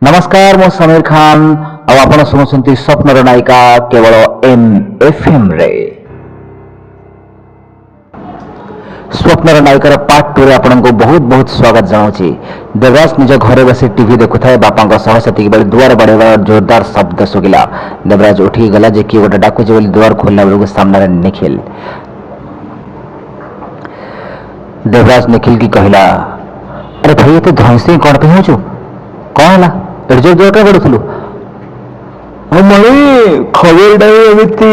ନମସ୍କାର, ମୁଁ ସମୀର ଖାନ ଆଉ ଆପଣ ଶୁଣୁଛନ୍ତି ସ୍ୱପ୍ନର ନାୟିକା କେବଳ ଏମ୍ ଏଫ୍ ଏମ୍ ରେ। ସ୍ୱପ୍ନର ନାୟିକାର ପାର୍ଟ 2 ରେ ଆପଣଙ୍କୁ ବହୁତ ବହୁତ ସ୍ୱାଗତ ଜଣାଉଛି। ଦେବରାଜ ନିଜ ଘରେ ବସି ଟିଭି ଦେଖୁଥାଏ ବାପାଙ୍କ ସହ। ସେତିକି ବେଳେ ଦୁଆର ବାଡ଼େଇବାର ଜୋରଦାର ଶବ୍ଦ ଶୁଭିଲା। ଦେବରାଜ ଉଠିକି ଗଲା ଯେ କିଏ ଗୋଟେ ଡାକୁଛି ବୋଲି। ଦୁଆର ଖୋଲିଲା ବେଳକୁ ସାମ୍ନାରେ ନିଖିଲ। ଦେବରାଜ ନିଖିଲ କି କହିଲା, ଆରେ ଭାଇ, ଏତେ ଧଇଁ କ'ଣ ପାଇଁ ହେଉଛୁ? କ'ଣ ହେଲା? ଏଠି ଜୋର ଜୋର କାଇଁ ବାଡ଼ଉଥିଲୁ? ହଁ ମଣି, ଖବରଟା ବି ଏମିତି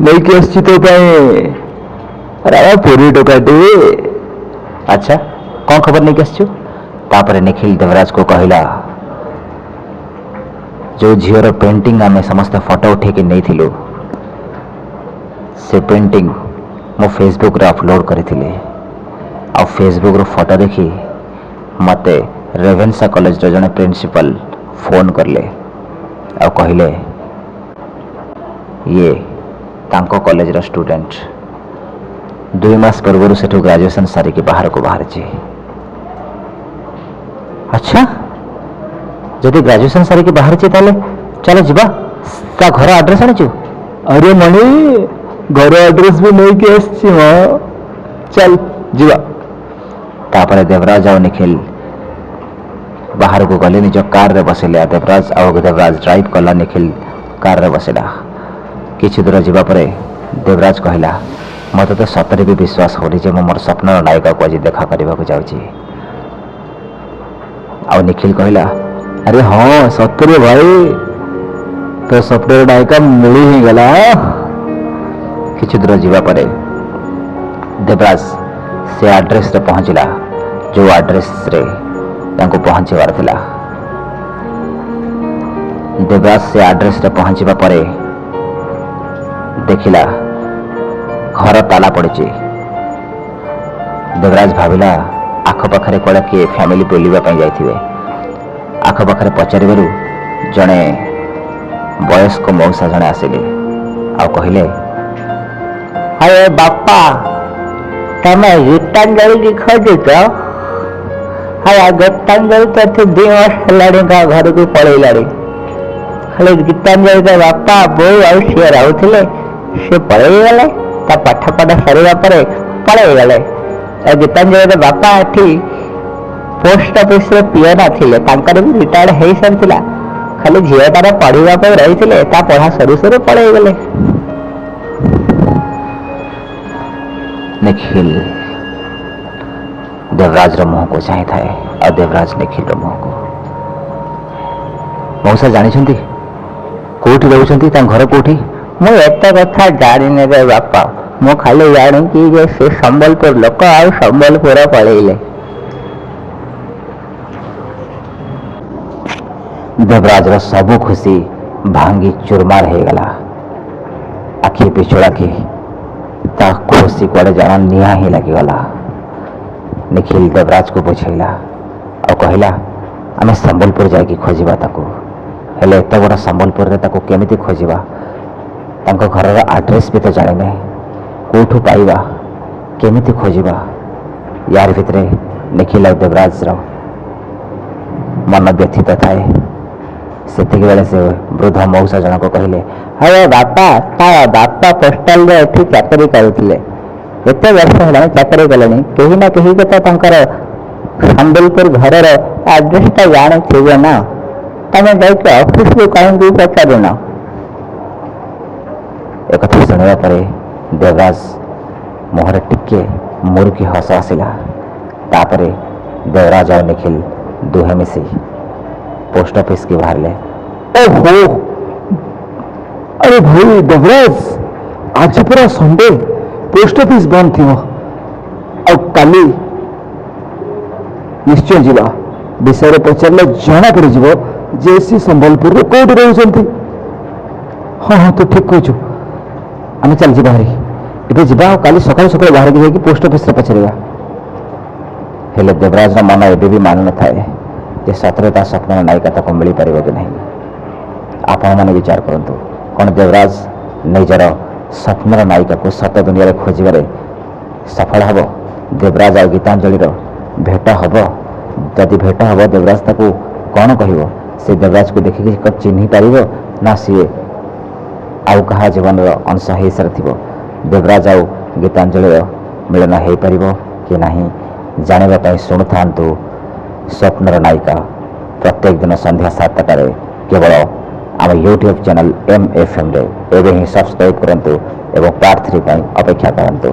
ନେଇକି ଆସିଛି ତୋ ପାଇଁ। ଆରେ ପୁରୀ ଟୋକାଟି। ଆଚ୍ଛା, କ'ଣ ଖବର ନେଇକି ଆସିଛୁ? ତାପରେ ନିଖିଲ ଦେବରାଜକୁ କହିଲା, ଯୋଉ ଝିଅର ପେଣ୍ଟିଂ ଆମେ ସମସ୍ତେ ଫଟୋ ଉଠେଇକି ନେଇଥିଲୁ, ସେ ପେଣ୍ଟିଂ ମୁଁ ଫେସବୁକରେ ଅପଲୋଡ଼ କରିଥିଲି। ଆଉ ଫେସବୁକରୁ ଫଟୋ ଦେଖି ମୋତେ ରେଭେନ୍ସା କଲେଜର ଜଣେ ପ୍ରିନ୍ସିପାଲ ଫୋନ୍ କଲେ ଆଉ କହିଲେ ଇଏ ତାଙ୍କ କଲେଜର ଷ୍ଟୁଡେଣ୍ଟ, 2 ମାସ ପୂର୍ବରୁ ସେଠୁ ଗ୍ରାଜୁଏସନ୍ ସାରିକି ବାହାରକୁ ବାହାରିଛି। ଆଚ୍ଛା, ଯଦି ଗ୍ରାଜୁଏସନ୍ ସାରିକି ବାହାରିଛି ତାହେଲେ ଚାଲ ଯିବା। ତା ଘର ଆଡ୍ରେସ୍ ଆଣିଛୁ? ଆରେ ମଣି, ଘର ଆଡ୍ରେସ୍ ବି ନେଇକି ଆସିଛି। ହଁ, ଚାଲ ଯିବା। ତାପରେ ଦେବରାଜ ଆଉ ନିଖିଲ ବାହାରକୁ ଗଲେ, ନିଜ କାରରେ ବସିଲେ ଦେବରାଜ ଆଉ ଦେବରାଜ ଡ୍ରାଇଭ୍ କଲା, ନିଖିଲ କାରରେ ବସିଲା। କିଛି ଦୂର ଯିବା ପରେ ଦେବରାଜ କହିଲା, ମୋତେ ତ ସତରେ ବି ବିଶ୍ୱାସ ହେଉନି ଯେ ମୁଁ ମୋର ସ୍ୱପ୍ନର ନାୟିକାକୁ ଆଜି ଦେଖା କରିବାକୁ ଯାଉଛି। ଆଉ ନିଖିଲ କହିଲା, ଆରେ ହଁ, ସତରେ ଭାଇ, ତୋ ସ୍ୱପ୍ନର ନାୟିକା ମିଳି ହିଁ ଗଲା। କିଛି ଦୂର ଯିବା ପରେ ଦେବରାଜ ସେ ଆଡ୍ରେସରେ ପହଞ୍ଚିଲା, ଯେଉଁ ଆଡ୍ରେସରେ ତାଙ୍କୁ ପହଞ୍ଚିବାର ଥିଲା। ଦେବରାଜ ସେ ଆଡ୍ରେସରେ ପହଞ୍ଚିବା ପରେ ଦେଖିଲା ଘର ତାଲା ପଡ଼ିଛି। ଦେବରାଜ ଭାବିଲା ଆଖପାଖରେ କୁଆଡ଼େ କିଏ ଫ୍ୟାମିଲି ବୁଲିବା ପାଇଁ ଯାଇଥିବେ। ଆଖପାଖରେ ପଚାରିବାରୁ ଜଣେ ବୟସ୍କ ମଉସା ଜଣେ ଆସିଲେ ଆଉ କହିଲେ, ଆରେ ବାପା, ତମେ ଗୀତାଞ୍ଜଳି ଖୋଜୁଛ? ଆରେ ଗୀତାଞ୍ଜଳି ତ ଏଠି 2 ମାସ ହେଲାଣି ତା ଘରକୁ ପଳେଇଲାଣି। ଖାଲି ଗୀତାଞ୍ଜଳି ତା ବାପା ବୋଉ ଆଉ ସିଏ ରହୁଥିଲେ। ସେ ପଳେଇଗଲେ, ତା ପାଠ ପଢ଼ା ସରିବା ପରେ ପଳେଇଗଲେ। ଆଉ ଗୀତାଞ୍ଜଳିର ବାପା ଏଠି ପୋଷ୍ଟ ଅଫିସରେ ପିଅନ ଥିଲେ, ତାଙ୍କର ବି ରିଟାୟାର୍ଡ ହେଇସାରିଥିଲା। ଖାଲି ଝିଅଟାର ପଢ଼ିବା ପାଇଁ ରହିଥିଲେ, ତା ପଢ଼ା ସରୁ ସରୁ ପଳେଇଗଲେ। ନିଖିଲ ଦେବରାଜର ମୁହଁକୁ ଚାହିଁଥାଏ ଆଉ ଦେବରାଜ ନିଖିଲର ମୁହଁକୁ। ମଉସା, ଜାଣିଛନ୍ତି କୋଉଠି ରହୁଛନ୍ତି? ତାଙ୍କ ଘର କୋଉଠି? ମୁଁ ଏତେ କଥା ଜାଣିନି ରେ ବାପା। ମୁଁ ଖାଲି ଜାଣିଛି ଯେ ସେ ସମ୍ବଲପୁର ଲୋକ ଆଉ ସମ୍ବଲପୁର ପଳେଇଲେ। ଦେବରାଜର ସବୁ ଖୁସି ଭାଙ୍ଗି ଚୁରମାର ହେଇଗଲା। ଆଖି ପିଛୁଳାକି ତା ଖୁସି କୁଆଡ଼େ ଜଣା ନିଆଁ ହିଁ ଲାଗିଗଲା। ନିଖିଲ ଦେବରାଜକୁ ବୁଝେଇଲା ଆଉ କହିଲା, ଆମେ ସମ୍ବଲପୁର ଯାଇକି ଖୋଜିବା ତାକୁ। ହେଲେ ଏତେ ବଡ଼ ସମ୍ବଲପୁରରେ ତାକୁ କେମିତି ଖୋଜିବା? ତାଙ୍କ ଘରର ଆଡ୍ରେସ୍ ବି ତ ଜାଣିନେ, କେଉଁଠୁ ପାଇବା, କେମିତି ଖୋଜିବା? ୟାର ଭିତରେ ନିଖିଲ ଆଉ ଦେବରାଜର ମନ ବ୍ୟଥିତ ଥାଏ। ସେତିକି ବେଳେ ସେ ବୃଦ୍ଧ ମଉସା ଜଣକ କହିଲେ, ଆରେ ବାପା, ତା ବାପା ପୋଷ୍ଟାଲରେ ଏଠି ଚାକିରି କରୁଥିଲେ, ଏତେ ବର୍ଷ ହେଲାଣି ଚାକିରି କଲେଣି। କେହି ନା କେହି ତ ତାଙ୍କର ସମ୍ବଲପୁର ଘରର ଆଡ୍ରେସଟା ଜାଣିଥିବେ ନା? ତମେ ଯାଇକି ଅଫିସରୁ କାହିଁକି ପଚାରୁନ? ଏକଥା ଶୁଣିବା ପରେ ଦେବରାଜ ମୁହଁରେ ଟିକେ ମୁରୁକି ହସ ଆସିଲା। ତାପରେ ଦେବରାଜ ଆଉ ନିଖିଲ ଦୁହେଁ ମିଶି ପୋଷ୍ଟ ଅଫିସକି ବାହାରିଲେ। ଓହୋ, ଆରେ ଭାଇ ଦେବରାଜ, ଆଜି ପୁରା ସଣ୍ଡେ, ପୋଷ୍ଟ ଅଫିସ ବନ୍ଦ ଥିବ। ଆଉ କାଲି ନିଶ୍ଚୟ ଯିବା। ବିଷୟରେ ପଚାରିଲେ ଜଣା ପଡ଼ିଯିବ ଯେ ସେ ସମ୍ବଲପୁରରେ କୋଉଠି ରହୁଛନ୍ତି। ହଁ ହଁ, ତୁ ଠିକ କହୁଛୁ। ଆମେ ଚାଲ ଯିବା ଭାରି, ଏବେ ଯିବା ଆଉ କାଲି ସକାଳୁ ସକାଳୁ ବାହାରିକି ଯାଇକି ପୋଷ୍ଟ ଅଫିସରେ ପଚାରିବା। ହେଲେ ଦେବରାଜର ମନ ଏବେ ବି ମାନୁନଥାଏ ଯେ ସତରେ ତା ସ୍ୱପ୍ନର ନାୟିକା ତାକୁ ମିଳିପାରିବ କି ନାହିଁ। ଆପଣମାନେ ବିଚାର କରନ୍ତୁ, କ'ଣ ଦେବରାଜ ନିଜର ସ୍ୱପ୍ନର ନାୟିକାକୁ ସତ ଦୁନିଆରେ ଖୋଜିବାରେ ସଫଳ ହେବ? ଦେବରାଜ ଆଉ ଗୀତାଞ୍ଜଳିର ଭେଟ ହେବ? ଯଦି ଭେଟ ହେବ, ଦେବରାଜ ତାକୁ କ'ଣ କହିବ? ସେ ଦେବରାଜକୁ ଦେଖିକି ଚିହ୍ନି ପାରିବ ନା ସିଏ ଆଉ କାହା ଜୀବନର ଅଂଶ ହେଇସାରିଥିବ? ଦେବରାଜ ଆଉ ଗୀତାଞ୍ଜଳିର ମିଳନ ହେଇପାରିବ କି ନାହିଁ, ଜାଣିବା ପାଇଁ ଶୁଣୁଥାନ୍ତୁ ସ୍ୱପ୍ନର ନାୟିକା, ପ୍ରତ୍ୟେକ ଦିନ ସନ୍ଧ୍ୟା 7ଟାରେ କେବଳ ଆମ ୟୁଟ୍ୟୁବ୍ ଚ୍ୟାନେଲ୍ ଏମ୍ ଏଫ୍ ଏମ୍ରେ। ଏବେ ହିଁ ସବସ୍କ୍ରାଇବ୍ କରନ୍ତୁ ଏବଂ ପାର୍ଟ 3 ପାଇଁ ଅପେକ୍ଷା କରନ୍ତୁ।